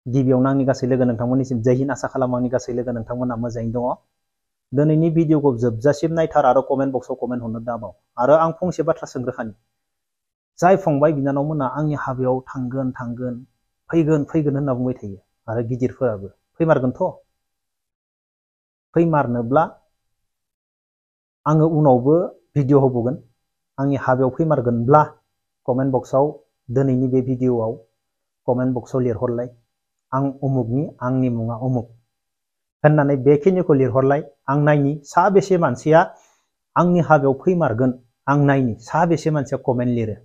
गिबियावनो आंनि गासै लोगो नोंथांमोननिसिम जय हिन्द आसा खालामो आंनि गासै लोगो नोंथांमोना मोजाङैनो दङ। दिनैनि भिडिअखौ जोबजासिम नायथार आरो कमेन्ट बक्सआव कमेन्ट हरनो दाबाव। आरो आं फंसे बाथ्रा सोंग्रोखानि, जाय फंबाय बिनानावमोना आंनि हाबायाव थांगोन फैगोन होनना बुंबाय थायो आरो गिदिरफोराबो फैमारगोनथ'। फैमारनोब्ला आङो उनावबो भिडिअ होबावगोन। आंनि हाबायाव फैमारगोनब्ला कमेन्ट बक्सआव दिनैनि बे भिडिअआव कमेन्ट बक्सआव लिरहरलाय, आं उमुगनि आंनि मुङा उमुग होननानै बेखिनिखौ लिरहरलाय। आं नायनि साबेसे मानसिया आंनि हाबायाव फैमारगोन, आं नायनि साबेसे मानसिया कमेन्ट लिरो।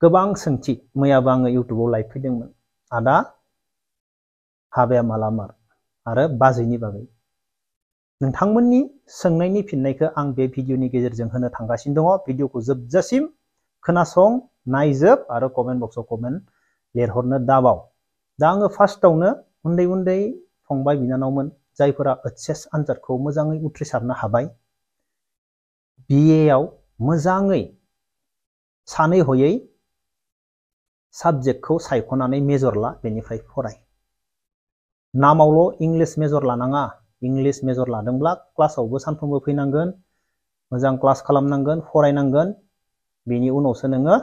गोबां सोंथि, मैयाबो आङो इउटुबाव लाइभ फैदोंमोन, आदा हाबाया माला मार आरो बाजैनि बागै। नोंथांमोननि सोंनायनि फिननायखौ आं बे भिडिअनि गेजेरजों होनो थांगासिनो दङ। भिडिअखौ जोबजासिम खोनासं, नायजोब आरो कमेन्ट बक्सआव कमेन्ट लिरहरनो दाबाव। दा आङो फार्स्टआवनो उन्दै फंबाय बिनानावमोन जायफोरा एचएस आनजादखौ मोजाङै उथ्रिसारनो हाबाय, बिएआव मोजाङै सानै हयै साबजेक्टखौ सायख'नानै मेजर ला, बेनिफ्राय फराय। नामावल' इंलिश मेजर लानाङा। इंलिश मेजर लादोंब्ला क्लासावबो सानफ्रोमबो फैनांगोन, मोजां क्लास खालामनांगोन, फरायनांगोन। बेनि उनावसो नोङो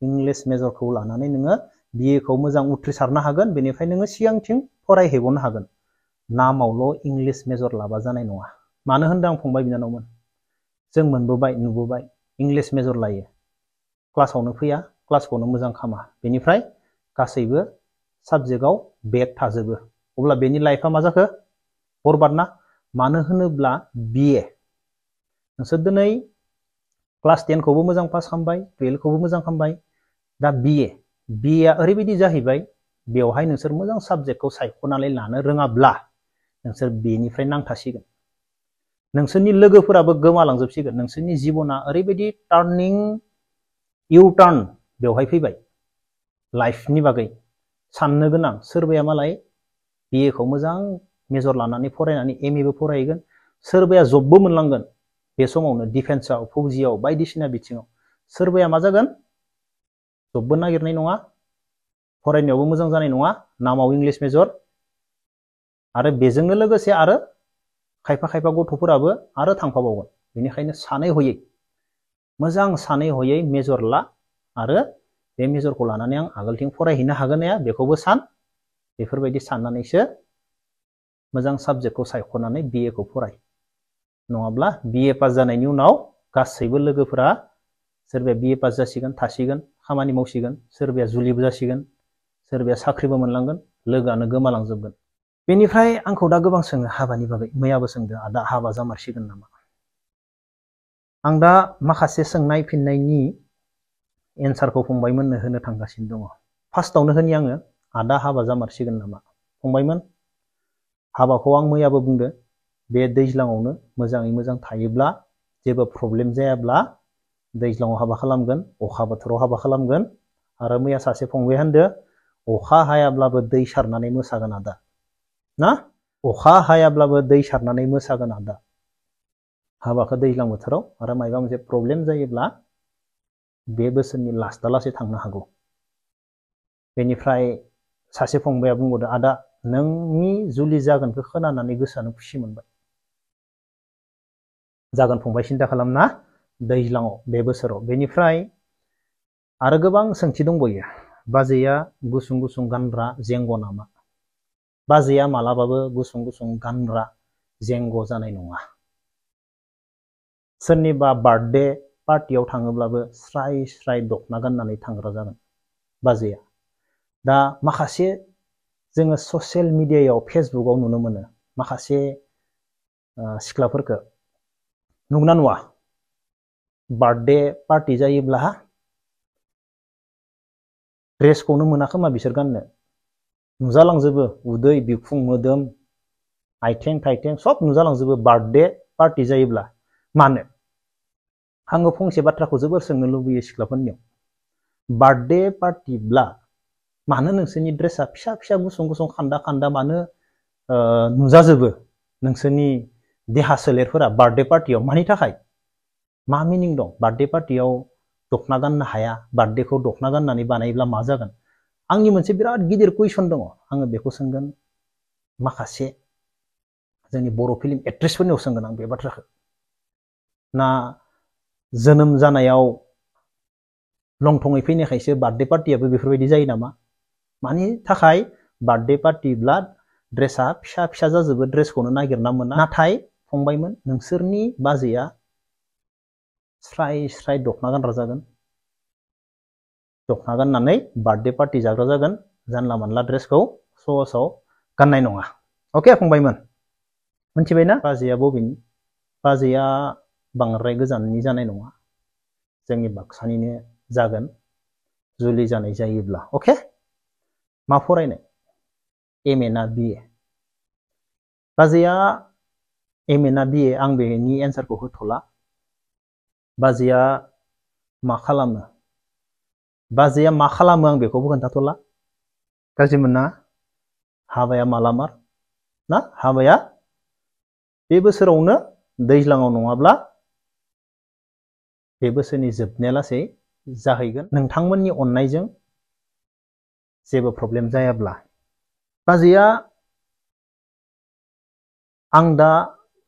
इंलिश मेजरखौ लानानै नोङो बिएखौ मोजां उथ्रिसारनो हागोन। बेनिफ्राय नोङो सिगांथिं फरायहैबावनो हागोन। नामावल' इंलिश मेजर लाबा जानाय नङा। मानो होनदों आं फंबाय बिनानावमोन, जों मोनबोबाय नुबोबाय इंलिश मेजर लायो, क्लासावनो फैया, क्लासखौनो मोजां खामा, बेनिफ्राय गासैबो साबजेक्टआव बेक थाजोबो। अब्ला बेनि लाइफआ मा जाखो? बरबाद ना? मानो होनोब्ला बिए नोंसोर दिनै क्लास 10 खौबो मोजां पास खालामबाय, 12 खौबो मोजां खालामबाय। दा बिएआ ओरैबायदि जाहैबाय, बेवहाय नोंसोर मोजां साबजेक्टखौ सायख'नानै लानो रोङाब्ला नोंसोर बेनिफ्राय नांथासिगोन। नोंसोरनि लोगोफोराबो गोमालांजोबसिगोन। नोंसोरनि जिबना ओरैबायदि इउ टार्न बेवहाय फैबाय। लाइफनि बागै साननो गोनां। सोरबाया मालाय बिएखौ मोजां मेजर लानानै फरायनानै एमएबो फरायहैगोन, सोरबाया जबबो मोनलांगोन बे समावनो, डिफेन्सआव, फौजियाव, बायदिसिना बिथिङाव। सोरबाया मा जागोन? जबबो नागिरनाय नङा, फरायनायावबो मोजां जानाय नङा, नामाव इंलिश मेजर। आरो बेजोंनो लोगोसे आरो खायफा गथ'फोराबो आरो थांफाबावगोन। बेनिखायनो सानै हयै, मोजां सानै हयै मेजर ला आरो बे मेजरखौ लानानै आं आगोलथिं फरायहैनो हागोन ना बेखौबो सान। बेफोरबायदि साननानैसो मोजां साबजेक्टखौ सायख'नानै बिएखौ फराय। नङाब्ला बिए पास जानायनि उनाव गासैबो लोगोफोरा सोरबाया बिए पास जासिगोन, थासिगोन, खामानि मावसिगोन, सोरबाया जुलिबो जासिगोन, सोरबाया साख्रिबो मोनलांगोन, लोगोआनो गोमालांजोबगोन। बेनिफ्राय आंखौ दा गोबां सोङो हाबानि बागै। मैयाबो सोंदों, आदा हाबा जामारसिगोन नामा? आं दा माखासे सोंनाय फिननायनि एन्सारखौ फंबायमोननो होनो थांगासिनो दङ। फार्स्टआवनो होनि आङो, आदा हाबा जामारसिगोन नामा? फंबायमोन, हाबाखौ आं मैयाबो बुंदो, बे दैज्लाङावनो मोजाङै मोजां थायोब्ला, जेबो प्रब्लेम जायाब्ला दैज्लाङाव हाबा खालामगोन, अखा बोथोराव हाबा खालामगोन। आरो मैया सासे फंबाय होनदो, अखा हायाब्लाबो दै सारनानै मोसागोन आदा ना? अखा हायाब्लाबो दै सारनानै मोसागोन आदा। हाबाखौ दैज्लां बोथोराव, आरो मायबा मोनसे प्रब्लेम जायोब्ला बे बोसोरनि लास्टआ लासै थांनो हागौ। बेनिफ्राय सासे फंबाया बुंबावदो, आदा नोंनि जुलि जागोनखौ खोनानानै गोसोआनो खुसि मोनबाय। जागोन फंबाय, सिन्था खालामना, दैज्लाङाव बे बोसोराव। बेनिफ्राय आरो गोबां सोंथि दंबायो। बाजैया गुसुं गानग्रा जेंग' नामा? बाजैया मालाबाबो गुसुं गानग्रा जेंग' जानाय नङा। सोरनिबा बार्थडे पार्टियाव थाङोब्लाबो स्राय दख'ना गाननानै थांग्रा जागोन बाजैया। दा माखासे जोङो ससियेल मिडियायाव, फेसबुकआव नुनो मोनो माखासे सिख्लाफोरखौ, नुगोना नुवा? बार्थडे पार्टि जायोब्ला ड्रेसखौनो मोना खोमा बिसोर गाननो, नुजालांजोबो उदै, बिखुं, मोदोम, आइथें थाइथें सब नुजालांजोबो बार्थडे पार्टि जायोब्ला। मानो? आङो फंसे बाथ्राखौ जोबोर सोंनो लुबैयो सिख्लाफोरनियाव। बार्थडे पार्टिब्ला मानो नोंसोरनि ड्रेसा फिसा गुसुं खान्दा मानो नुजाजोबो नोंसोरनि देहा सोलेरफोरा बार्थडे पार्टियाव? मानि थाखाय? मा मिनिं दं? बार्थडे पार्टियाव दख'ना गाननो हाया, बार्थडेखौ दख'ना गाननानै बानायोब्ला मा जागोन? आंनि मोनसे बिराद गिदिर कुइसन दङ आङो बेखौ सोंगोन माखासे जोंनि बर' फिल्म एक्ट्रेसफोरनियाव सोंगोन आं बे बाथ्राखौ ना जोनोम जानायाव लंथङै फैनायखायसो बार्थडे पार्टियाबो बेफोरबायदि जायो नामा मानि थाखाय बार्थडे पार्टिब्ला ड्रेसा फिसा फिसा जाजोबो ड्रेसखौनो नागिरना मोना नाथाय फंबायमोन नोंसोरनि बाजैया स्राय स्राय दखना गानग्रा जागोन दखना गाननानै बार्थडे पार्टी जाग्रा जागोन जानला मानला ड्रेसखौ सहसाव गाननाय नङा अके फंबायमोन मिथिबायना बाजैया बबेनि बाजैया बांद्राय गोजाननि जानाय नङा जोंनि बाक्सानिनो जागोन जुलि जानाय जायोब्ला अके मा फरायनाय एम ए ना बि ए बाजैया एम ए ना बि ए आं बेनि एन्सारखौ होथ'ला बाजैया मा खालामो बाजैया मा खालामो आं बेखौबो खोन्थाथ'ला गाज्रि मोना हाबाया मालामार ना हाबाया बे बोसोरावनो दैज्लाङाव नङाब्ला बे बोसोरनि जोबनाया लासै जाहैगोन नोंथांमोननि अननायजों जेबो प्रब्लेम जायाब्ला बाजैया आं दा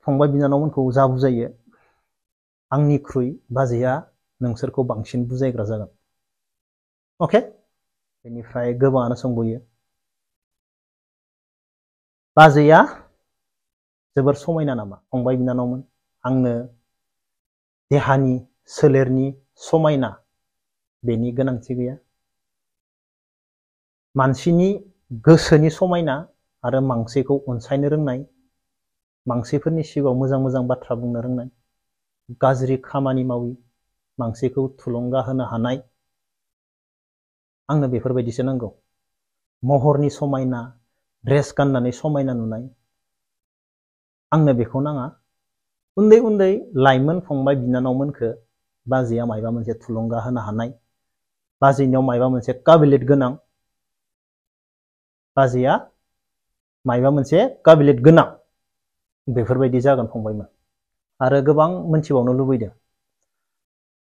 फंबाय बिनानावमोनखौ जा बुजायो आंनिख्रुइ बाजैया नोंसोरखौ बांसिन बुजायग्रा जागोन अके बेनिफ्राय गोबाङानो सोंबोयो बाजैया जोबोर समायना नामा फंबाय बिनानावमोन आंनो देहानि सोलेरनि समायना बेनि गोनांथि गैया मानसिनि गोसोनि समायना आरो मानसिखौ अनसायनो रोंनाय मानसिफोरनि सिगाङाव मोजां मोजां बाथ्रा बुंनो रोंनाय गाज्रि खामानि मावि मानसिखौ थुलुंगा होनो हानाय आंनो बेफोरबायदिसो नांगौ महरनि समायना ड्रेस गाननानै समायना नुनाय आंनो बेखौ नाङा उन्दै उन्दै लाइमोन फंबाय बिनानावमोनखौ बाजैया मायबा मोनसे थुलुंगा होनो हानाय बाजैनियाव मायबा मोनसे काबिलियत गोनां बाजैया मायबा मोनसे काबिलियत गोनां बेफोरबायदि जागोन फंबायमोन आरो गोबां मोनथिबावनो लुबैदों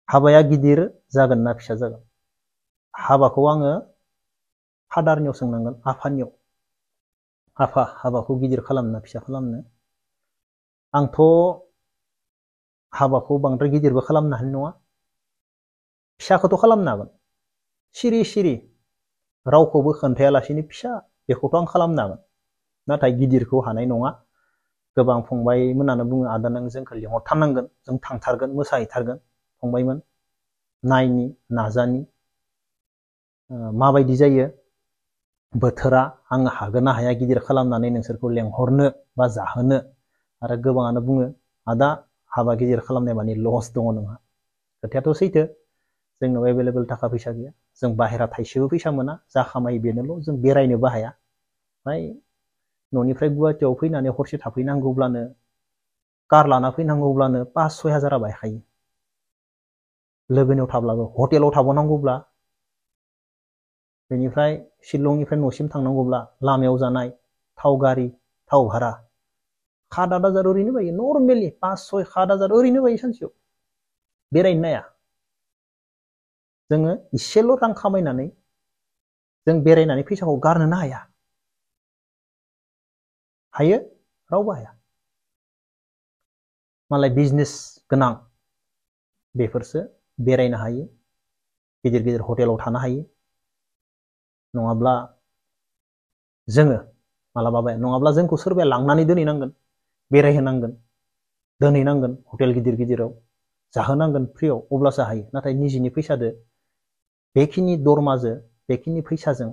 हाबाया गिदिर जागोन ना फिसा जागोन हाबाखौ आङो फादारनियाव सोंनांगोन आफानियाव आफा हाबाखौ गिदिर खालामनो फिसा खालामनो आंथ' हाबाखौ बांद्राय गिदिरबो खालामनो हानाय नङा फिसाखौथ' खालामनो हागोन सिरि सिरि रावखौबो खोन्थायालासिनो फिसा बेखौथ' आं खालामनो हागोन नाथाय गिदिरखौ हानाय नङा गोबां फंबायमोनानो बुङो आदा नों जोंखौ लिंहरथारनांगोन जों थांथारगोन मोसाहैथारगोन फंबायमोन नायनि नाजानि माबायदि जायो बोथोरा आङो हागोन ना हाया गिदिर खालामनानै नोंसोरखौ लेंहरनो बा जाहोनो आरो गोबाङानो बुङो आदा हाबा गिदिर खालामनाय माने लस दङ नोंहा खोथायाथ' सैथो जोंनाव एभेलेबेल थाखा फैसा गैया जों बाहेरा थाइसेबो फैसा मोना जा खामायो बेनोल' जों बेरायनोबो हाया ओमफ्राय न'निफ्राय गुवाहाटियाव फैनानै हरसे थाफैनांगौब्लानो कार लाना फैनांगौब्लानो 5-6 हाजारा बायखायो लोगोनियाव थाब्लाबो हटेलाव थाबावनांगौब्ला बेनिफ्राय शिलंनिफ्राय न'सिम थांनांगौब्ला लामायाव जानाय थाव गारि थाव भारा 7-8 हाजार ओरैनो बायो नर्मेलि 5-6-7 हाजार ओरैनो बायो सानसेयाव बेरायनो नाया जोङो इसेल' रां खामायनानै जों बेरायनानै फैसाखौ गारनोनो हाया हायो रावबो हाया मालाय बिजनेस गोनां बेफोरसो बेरायनो हायो गिदिर गिदिर हटेलाव थानो हायो नङाब्ला जोङो मालाबा बाया नङाब्ला जोंखौ सोरबाया लांनानै दोनहैनांगोन बेरायहोनांगोन दोनहैनांगोन हटेल गिदिर गिदिराव जाहोनांगोन फ्रियाव अब्लासो हायो नाथाय निजिनि फैसादो बेखिनि दरमाजों बेखिनि फैसाजों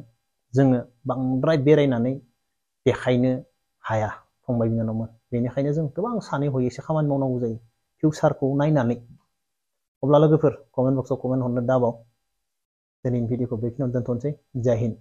जोङो बांद्राय बेरायनानै देखायनो हाया फंबाय बिनानावमोन बेनिखायनो जों गोबां सानै हयैसो खामानि मावनांगौ जायो फिउचारखौ नायनानै अब्ला लोगोफोर कमेन्ट बक्सआव कमेन्ट हरनो दाबाव दिनैनि भिडिअखौ बेखिनियावनो दोनथ'नोसै जय हिन्द